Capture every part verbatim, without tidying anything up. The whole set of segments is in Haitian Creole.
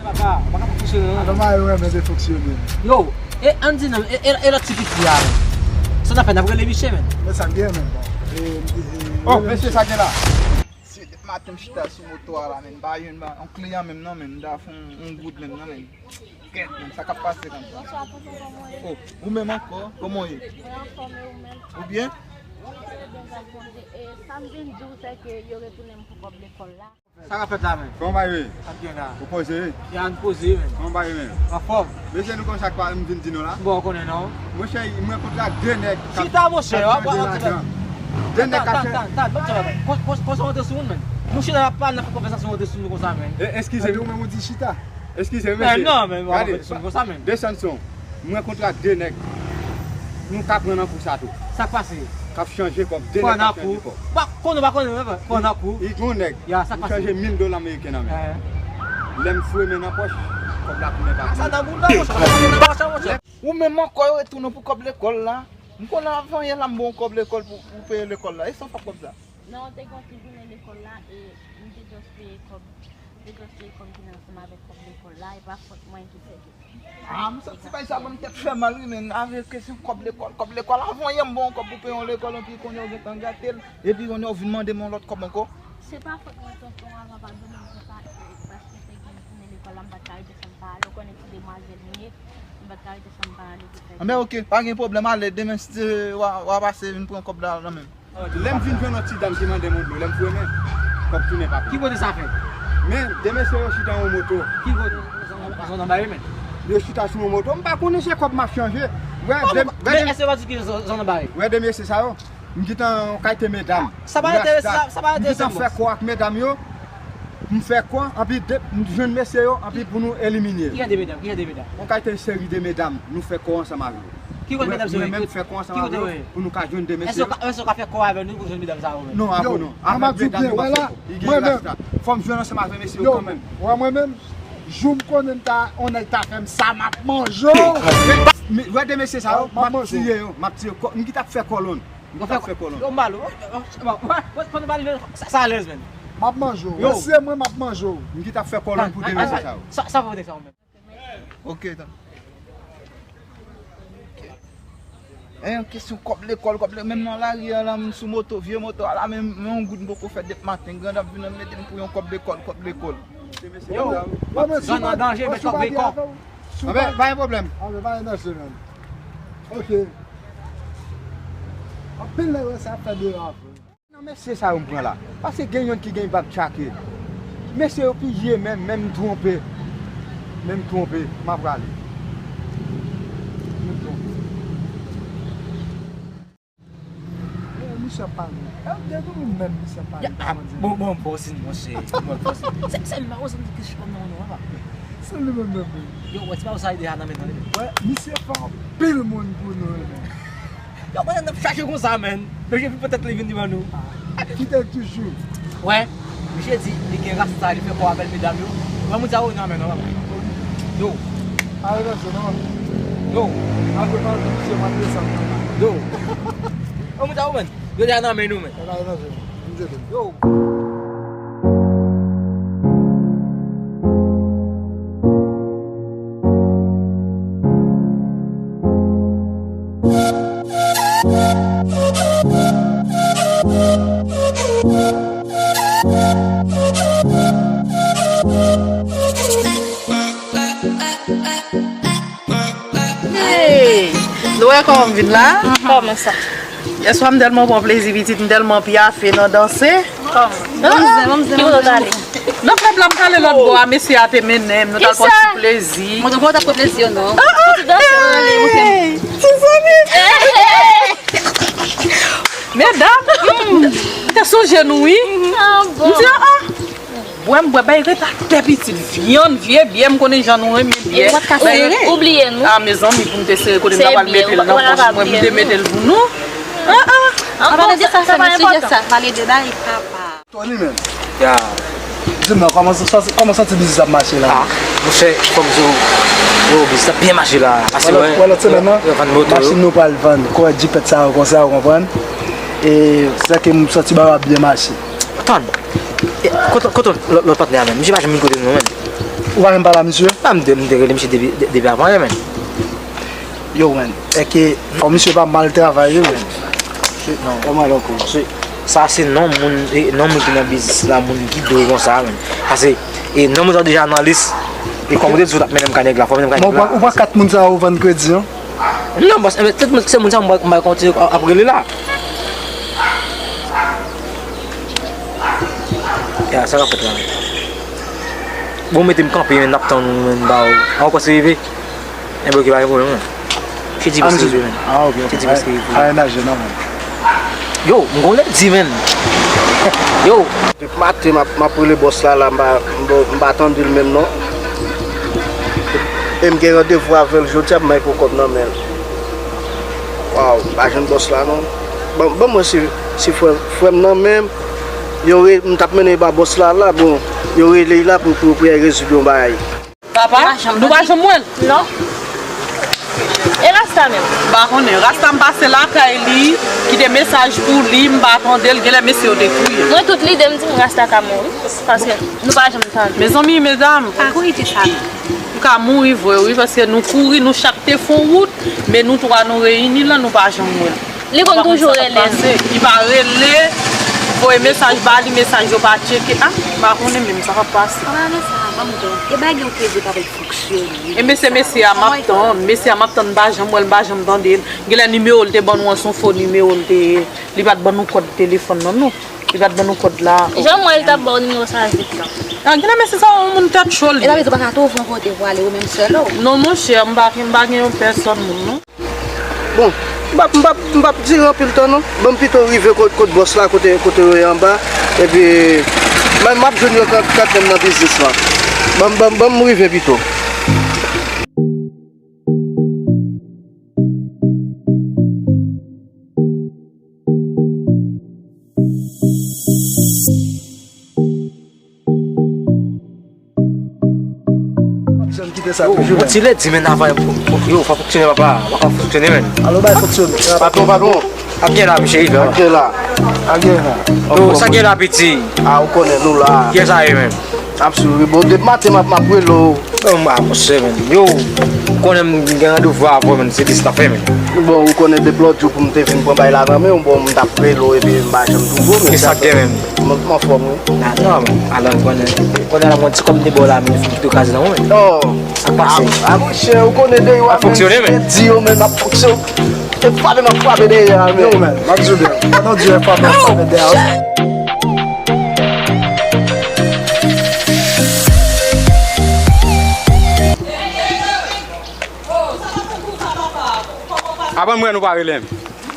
Papa, ou pa ka fonksyone, non. Atò, mari renmen de fonksyone. Yo, e, ann di non, e, e, e lòt ti piti a, sa n ap fè, n ap rele misye, men. Men sa k gen, men, bon. E, e, e, oh, mesye, sa gen la. Se depi maten m chita sou moto a la, men, m pa jwenn yon kliyan menm, non, men, m ta fè yon, yon goud menm, non, men. Kèt, men, sa k ap pase konsa? Bonswa, tonton, kòman w ye? Oh, ou menm ankò, kòman w ye? Mwen anfòm, e ou menm? Ou byen? Mwen trè byen, grasye a Bondye. E sa m vin di w, se ke yo retounen m pou kòb lekòl la. Sa k ap fèt la, men? Kòman w ye? Ap byen la. Ou poze? Ya, n poze, men. Kòman w ye, men? Anfòm. Mesye, nou konn sa k pa m vin di nou la? Bon, ou konnen, non? Monchè, mwen kontre ak de nèg k ap... Chita, monchè, w ap, w ap, de nèg k ap... Tan, tan, tan, ban m di w, kon, kon, konsa w antre sou moun, men. Nou chita, n ap pale, n ap fè konvèsasyon, w antre sou nou konsa, men. E, eskize m. Ou menm ou di chita. Eskize m, mesye. Non, men, w ap antre sou nou konsa, men. Desann son. Mwen kontre ak de nèg. Nou ka pran nan kou sa tou. Sa k pase? K ap chanje kòb. De nèg k ap chanje kòb. Pran nan kou. Pa konnen, pa konnen, men, pran nan kou. I gon nèg. Ya, sa k pase? M chanje mil dola ameriken nan men. Lè m foure men nan pòch, kòb la tounen pa... Sa nan bouda, monchè, sa tounen nan pòch, monchè. Ou menm ankò, yo retounen pou kòb lekòl la. M konnen avan yè la, m ba w kòb lekòl pou, pou peye lekòl la. E sa w fè ak kòb sa? Non, te gen yon ti jounen lekòl la, e m te just peye kòb, m te just peye kòb ki nan ansanm avèk kòb lekòl la, e pa fòt mwen ki fè ke. Ah, m santi bagay sa ban m tèt fè mal, wi, men, avèk kesyon kòb lekòl, kòb lekòl, avan yè m ba w yon kòb pou peye yon lekòl, epi kounye a w gentan gate l, epi kounye a w vin mande m yon lòt kòb ankò. Se pa fòt mwen, tonton, avan, padone m pou sa, e, paske te gen jounen lekòl la, m pa t ka rete san m pa ale, ou konnen ti demwazèl m ye, m pa t ka rete san m pa ale pou fè. Anben, oke, pa gen pwoblèm, ale, demen, si w a, w a pase, vin pran kòb la nan men m. Lè m vin jwenn yon ti dam ki mande m yon dlo, lè m foure men, kòb tounen pa pou mwen. Ki kote sa fèt? Men, de mesye yo chita yon moto. Ki kote? Zòn Anba Rimèn. Yo chita sou yon moto, m pa konnen se kòb m ap chanje. Wè, de, men èske w pa di ki zòn, zòn Anba Rimèn? Wè, de mesye sa yo, m gentan yon kalite medam. Sa pa enterese, sa, sa pa enterese m. M gentan fè kò ak medam yo. M fè kò, anpi de, m jwenn mesye yo, anpi pou nou elimine yo. Ki kalite medam? Ki kalite medam? Yon kalite seri de medam, nou fè kò ansanm avè yo. Ki kote medam sa yo? Mwen menm fè kò ansanm avè yo pou nou ka jwenn de mesye yo. Èske w ka, èske w ka fè kò avè nou pou jwenn medam sa yo menm? Non, avè nou. Avèk medam yo m ap fè kò. Li gen laj la. Fò m jwenn ansanm avè mesye yo kanmenm. Yo, mwen menm, jou m konnen m ta, yon nèg ta fè m sa, m ap manje w. Wè de mesye sa yo, m ap tiye yo, m ap tiye yo. M gentan fè kòlonn. Mwen fè kòlonn. Yo, Malo, pandan pa rive, sa, sa alèz, menn. M ap manje w. Yo. Wè, se mwen, m ap manje w. M gentan fè kòlonn pou de mesye sa yo. Sa, sa fè w te sa, ou menm. Ok, tan. E yon kesyon kòb lekòl, kòb lekòl. Menm nan lari a la, m sou moto, vye moto a la, menm yon goud m poko fè depi maten. Grandam vin mete m pou yon kòb lekòl, kòb lekòl. Yo, zòn an danje, met kòb lekòl. Anben, pa gen pwoblèm. Anben, pa gen danje, menn. Ok. Anpil nèg wè sa ap fè dera vre. Nan mesye sa yo m pran la. Paske gen youn ki gen bab tchake. Mesye yo pi vye menm, men m twonpe. Men m twonpe, m ap rale. Men m twonpe. Eh, misye ap pale. Eh, de tout moun menm misye ap pale. Bon, bon, bon, sin, monchè. Bon, bon, sin. Se, se m pa wè se m di ke chikòm nan, non, papa. Se li menm, menm, menm. Yo, wè, ti pa wè sa ide a nan men, nan men. Wè, misye fè anpil moun pou nou, menm. Yo, konnen n ap chache konsa, menn. Mesye vin pote tèt li vin devan nou. Kite l toujou. Wè, misye di, li gen rasta, li fè kò avè l, medam yo. Wè, moun sa yo nan men, non, papa. Yo. Arete sa, non. Yo. Apre, pa di misye, pa di sa, non. Yo. Wè, moun sa yo, menn. Yo deja nan men nou, menn. Yo. Hey! Nou wè kòman m vin la? Kòman sa? Yèswa m tèlman pran plezi pitit, m tèlman pyafe nan danse. Kòman? Ban m zen, ban m zen, ban m zen. Nan klèb la, m t ale lòt bò a, mesye a te mennen m, nou t al pran ti plezi. Mwen, mwen t ap pran plezi, non. Soti danse, ale, montre m. Hey! Ti zanmi! Medam, m te sonje nou, wi. M di, ah, ah. Bwè, m bwè, bay ret atè pitit. Vyann, vye byè, m konnen jan nou renmen byè. Ou, ou bliye nou. Ah, mezanmi, pou m te sere kote m ta pral mete l nan pòch mwen, m te mete l pou nou. Ah, ah. An pale de sa, sa, men sijè sa, pale de bagay papa. Tony, menm. Ya. Di m non, kòman sa, kòman santi biznis ap mache la? Ah, monchè, fò m di w, yo, biznis ap byen mache la. Pase, wè, wè, lòt semèn nan, yo vann moto yo. Machin nou pral vann, kò jipèt sa yo konsa, ou konprann? E se sa ke m santi bagay ap byen mache. Tann. E, kote, kote lòt, lòt patnè a menm? Misye pa janm vin kote nou, menm. Ou pa menm pale a misye? Ah, m te, m te rele misye depi, de-, depi avan yè, menm. Yo, menm. Èske fò misye pa mal travay, wi, menm. Non, kòman lòt kou? Se, sa se non moun, e, non moun ki nan biznis la, moun ki dwe konsa, menm. Pase, e, non moun sa deja nan lis. E kòm ou te di w t ap mennen m kay nèg la, fò mennen m kay nèg la. Bon, ou pran, ou pran kat moun sa yo vann kredi, non? Non, bòs, enben, tout moun, se moun sa mwen, mwen kontinye ap, ap rele la. Ya, sa k ap fèt la, menm? Bon, mete m kanpe, menm, n ap tann ou, menm, ba ou. An, ou panse rive? Enben, ok, pa gen pwoblèm, menm. Jedi preske rive, menm. Ah, ok, ok. Jedi preske rive. Ay, ay, naje, non, menm. Yo, m gon lèdi, menm. Yo. Depi maten, m ap, m ap rele bòs la, la, m pa, m pa, m pa tande l menm, non. E m gen randevou avè l jodi a pou m al pran kòb nan men l. Waw, m pa jwenn bòs la, non. Ban, ban m wè si, si frè, frè m nan menm. Yo re-, m t ap mennen l ba bòs la, la, bon, yo rele l la pou, pou, pou y al rezoud yon bagay. Papa, nou pa janm wè l? Non. E Rasta menm? M pa konnen. Rasta m pase lakay li, kite mesaj pou li, m pa tande l, genlè mesye yo te touye l. Mwen tout lide m di m Rasta ka mouri, paske nou pa janm tande. Mezanmi, medam. Pa kouri di sa non. Li ka mouri vre, wi, paske nou kouri, nou chak te fè yon wout, men nou twa nou reyini la, nou pa janm wè l. Li konn toujou rele nou. Li pa rele, voye mesaj ba li, mesaj yo pa tcheke. Ah, m pa konnen menm sa k ap pase. Papa, men sa, ban m di w, e bagay yo kredi pa vle fonksyone. Enben se mesye a m ap tann, mesye a m ap tann, m pa janm wè l, m pa janm tande l. Genlè nimewo l te ban nou an se yon fo nimewo l te ye, li pa t ban nou kòd telefòn nan non. Li pa t ban nou kòd la. Jan m wè l t ap ba w nimewo sa vit la. Ah, genlè mesye sa yon moun tèt cho l ye. E sa vle di w pa ka twouve yon kote pou ale ou menm sèl ou? Non monchè, m pa, m pa gen yon pèsòn moun non. Bon, m p ap, m p ap, m p ap dire anpil tan non. Ban m pito rive kot, kot bòs la, kote, kote yo ye anba. Epi, m, m ap jwenn yo kan, kanmenm nan biznis lan. Ban m, ban m, ban m rive pito. Janm kite sa toujou, bon, men. Ti lè di, men, avan, yo, fò fonksyone, papa. Fò fonksyone, men. Alo, bay fonksyone. Patwon, patwon. Ap gen la, mesye Ivan. Ap gen la. Ap gen la. Yo, sa gen la, piti? Ah, ou konnen nou la. Kiyès sa ye, men? Ap sou, bon, depi maten, m ap, m ap rele w. Non, m a monchè, men. Yo, ou konnen m gen randevou avè w, men, se dis n ap fè, men. Bon, ou konnen depi lòt jou pou m te vin pran bay la nan men w, bon, m t ap rele w epi m pa janm twouve w, men. E sa k gen, men? M, m anfòm, wi. Ah, non, men, Alan, ou konnen, ou konnen la, mwen, ti kòm de bò la, men, fò m kite w kraze nan mwen, men. Oh. Sa k pase? Ah, ah, monchè, ou konnen deyò a, men, fonksyone, men. Di yo, men, ap fonksyone. E frape m ap frape dèyè a, men. Yo, men, m ap di w byen. Pandan Dye frape m ap frape dèyè a. Avan m wè nou pa rele m.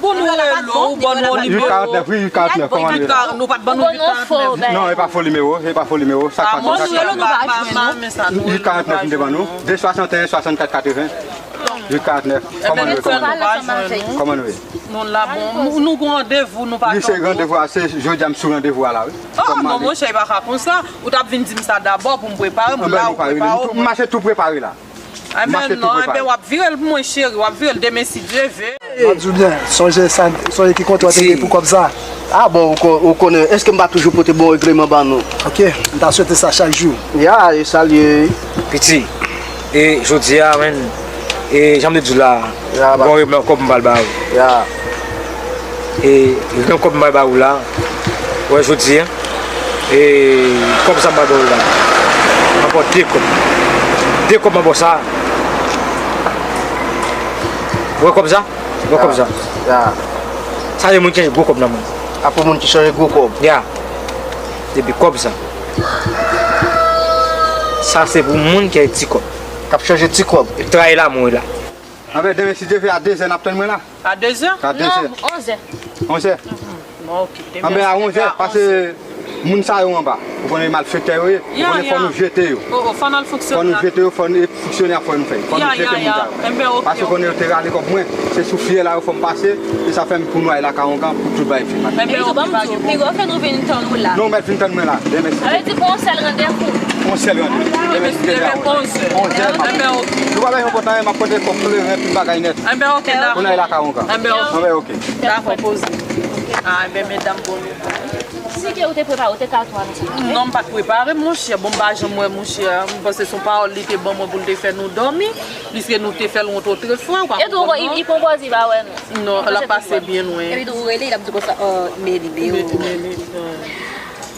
Bon, nou rele w, ou ban nou yon nimewo. Uit karant nèf, wi, uit karant nèf, kòman nou ye la? Nou pa t ban nou uit karant nèf. Non, e pa fo nimewo, e pa fo nimewo. Sa k pase, sa k pase? Uit karant nèf m te ban nou. De swasanteyen, swasannkat, katreven. Uit karant nèf. Kòman nou ye, kòman nou ye? Kòman nou ye? Nou la, bon, nou, nou gon randevou, nou pa tankou. Wi, se randevou a, se jodi a m sou randevou a la, wi. Oh, non, monchè, e pa ka konsa. Ou t ap vin di m sa dabò pou m prepare m, la ou prepare w. M mache tou prepare la. Enben non, enben w ap vire l pou mwen, cheri, w ap vire l demen si Dye ve. M ap di w byen, sonje sa, sonje ki kontra w te gen pou kòb sa. Ah bon, ou ko-, ou konnen, èske m pa toujou pote bon regleman ban nou? Ok, m ta swete sa chak jou. Ya, e sa l ye. Piti, e jodi a, menn, e jan m te di w la, bon, e kòb m pral ba ou. Ya. E, e menm kòb m pral ba ou la, ou wè jodi a, e kòb sa m pral ba ou la, m ap ba w de kòb. De kòb m ap ba w sa. Ou wè kòb sa? Ou wè kòb sa? Ya. Sa se moun ki chanje gwo kòb nan men. A pou moun ki chanje gwo kòb. Ya. Epi kòb sa. Sa se pou moun ki gen ti kòb. K ap chèche ti kòb. Trayi lanmou la. Anben, demen, si Dye vle, a dezè, n ap tann mwen la. A dezè? A dezè. Non, onzè. Onzè? Bon, ok. Anben, a onzè, pase moun sa yo anba. Ou konnen malfektè yo ye. Ou konnen fò nou jete yo. Fò nou jete yo, fò nou, e fonksyonè a fò nou fè. Fò nou jete moun sa yo. Pase ou konnen yo te rale kòb mwen. Se sou fyèl la yo fè m pase. E sa fè m pou nou al lakay ongan pou tout bagay fini. Epi tou, ban m di w, piga w fè nou vin tann ou la. Non, ou mèt vin tann mwen la. Demen, si Dye vle. Sa vle di pou yon sèl randevou. Yon sèl randevou. Demen, si Dye vle, a onzè. Onzè, m ap. Nou pa bezwen kontan, m ap pote kòb kleren, tout bagay nèt. Enben, ok, dakò. Pou n al lakay ongan. Enben, ok. Enben, ok. Dakò, poze. A, enben, medam, bon nouvèl. Si ke ou te prepare, ou te ka tou ann sa. Non, m pa t prepare, monchè. Bon, m pa janm wè, monchè. M panse se yon pawòl li te ban mwen pou l te fè nou dòmi. Pliske nou te fè l yon otrefwa, ou pa konprann, non? E tou, li, li pran pòz li pa wè nou. Non, l ap pase byen lwen. Epi tou, ou rele, l ap di konsa, oh, men li, men ou. Men, men, men,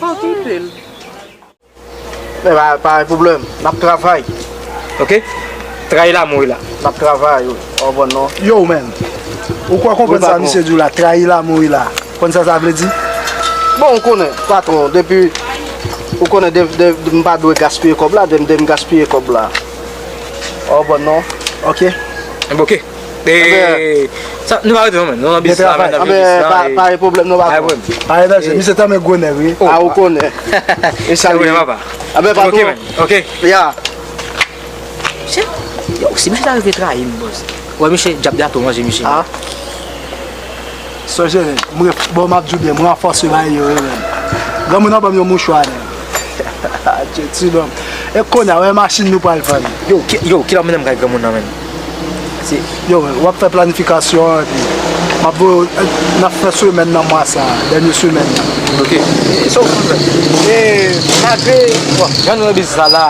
oh, kite l. Men pa, pa gen pwoblèm, n ap travay. Ok? Trayi lanmou la. N ap travay, wi. Ou konprann, non? Yo, man. Ou kwè w konprann sa misye di w la, trayi lanmou la? Konn sa sa vle di? Bon, ou konnen, patwon, depi, ou konnen, de, de, de, m pa dwe gaspiye kòb la, de, de m gaspiye kòb la. Ou konprann, non? Ok. Ok. E, sa, nou pa rete non, men. Nou nan biznis la, men, nan biznis la, pa, e pa gen pwoblèm, non, pa gen pwoblèm. Pa gen danje, misye tanmen gwo nèg, wi. A, ou konnen. E sa li ye. Anben, patwon. Ok, men. Ok. Ya. Yo, si misye ta rive trayi m, bòs. Wè, misye, dyab de a tou manje misye. A. Sonje, mwen, bon, m ap di w byen, mwen anfòse bagay yo, wi, men. Granmoun nan ban m yon mouchwa, men. Adje, ti nonm. E kounye a, wè machin nou pral vann. Yo, ki, yo, kilè w mennen m kay granmoun nan, menm? Se yo, men, w ap fè planifikasyon, epi m ap voye w, n ap fè semèn nan mwa sa, dènye semèn nan. Ok. E, so, e, malgre, bon, jan nou nan biznis la, la,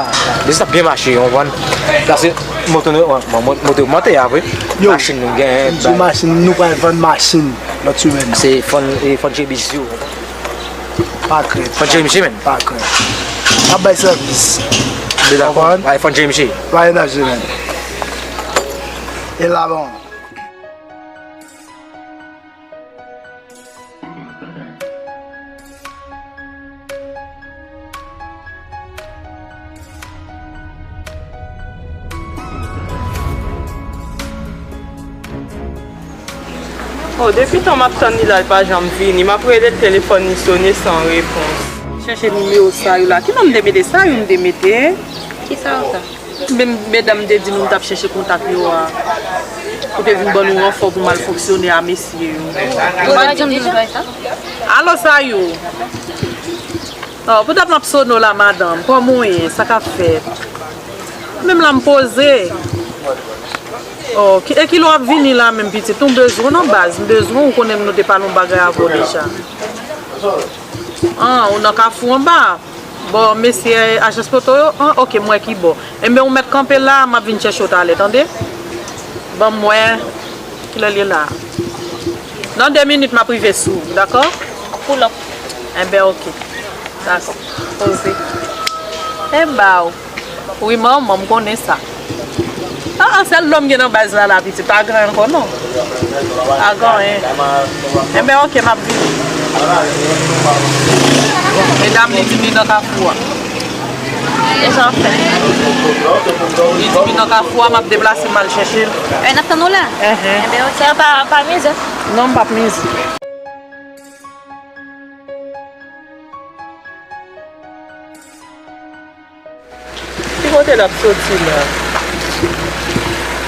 biznis la byen mache, w konprann? Paske moto nou, bon, moto ogmante a vre. Yo, machin nou gen, m di machin, nou pral vann machin lòt semèn. Se fòn, e, fòn J B C yo. Pa krent. Fòn J M C, men. Pa krent. N ap bay sèvis. Ou konprann? Bay fòn J M C. Bay nan je, men. E la, bon. Oh, depi tan m ap tann li la, li pa janm vini. M ap rele l, telefòn li sone san repons. Chèche nimewo sa yo la. Ki non m te mete sa yo, m te mete? Ki sa yo sa? Men, medam te di nou m t ap chèche kontak yo a, pou te vin ban nou ranfò pou malfonksyonè a mesye yo. Ou pa di m deja? Alo, sa yo? Oh, poutèt m ap sone w la, madanm. Kòman w ye? Sa k ap fèt? Menm la m poze. Oh, ki, e kilè w ap vini la menm, pitit? Nou bezwen w nan baz. M bezwen w, ou konnen nou te pale yon bagay avè w deja. Ah, ou nan Kafou anba? Bò mesye ajans foto yo? Ah, ok, m wè ki bò. Enben, ou mèt kanpe la, m ap vin chèche w talè, tande? Ban m wè kilè l ye la. Nan de minit, m ap rive sou ou, dakò? Pull up. Enben, ok. Dakò. Poze. E ba w. Wi, manman, m konnen sa. Ah, ah, sèl lòm gen nan baz la, la, pitit. Pa gen ankò, non. Pa gen anyen. Enben, ok, m ap vini. Medam, li di m li nan Kafou a. E sa w ap fè? Li di m li nan Kafou a, m ap deplase, m al chèche l. E, n ap tann ou la? Enhen. Enben, ok. Sa pa, pa mize? Non, m p ap mize. Ki kote l ap soti la?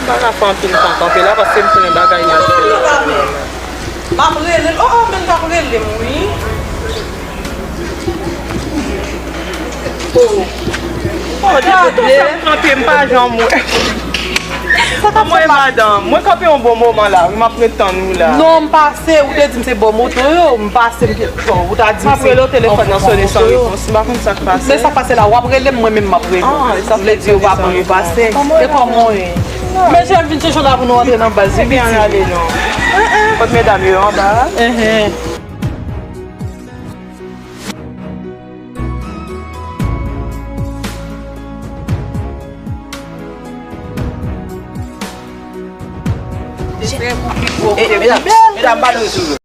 M pa ka fè anpil tan kanpe la paske m konnen bagay m ap fè la. M ap rele l. Oh, oh, men l t ap rele m, wi. Oh. Oh, depi tout sa m kanpe, m pa janm wè. Sa k ap fèt la? Mwen, madanm, mwen kanpe yon bon moman la, wi, m ap ret tann ou la. Non, m pase, ou te di m se bò moto yo, m pase, m te, bon, ou ta di m se. M ap rele w, telefòn nan sonnen san repons, m pa konn sa k pase. Men sa k pase la, w ap rele m, mwen menm m ap rele w. Ah, sa vle di yo pa ban nou pase. E kòman w ye? Men jan m vin chèche w la pou nou antre nan baz, wi, pitit. Ebyen, ale non. Kot medam yo anba a? Enhen. E, e, medam, medam, pa dwe sou yo.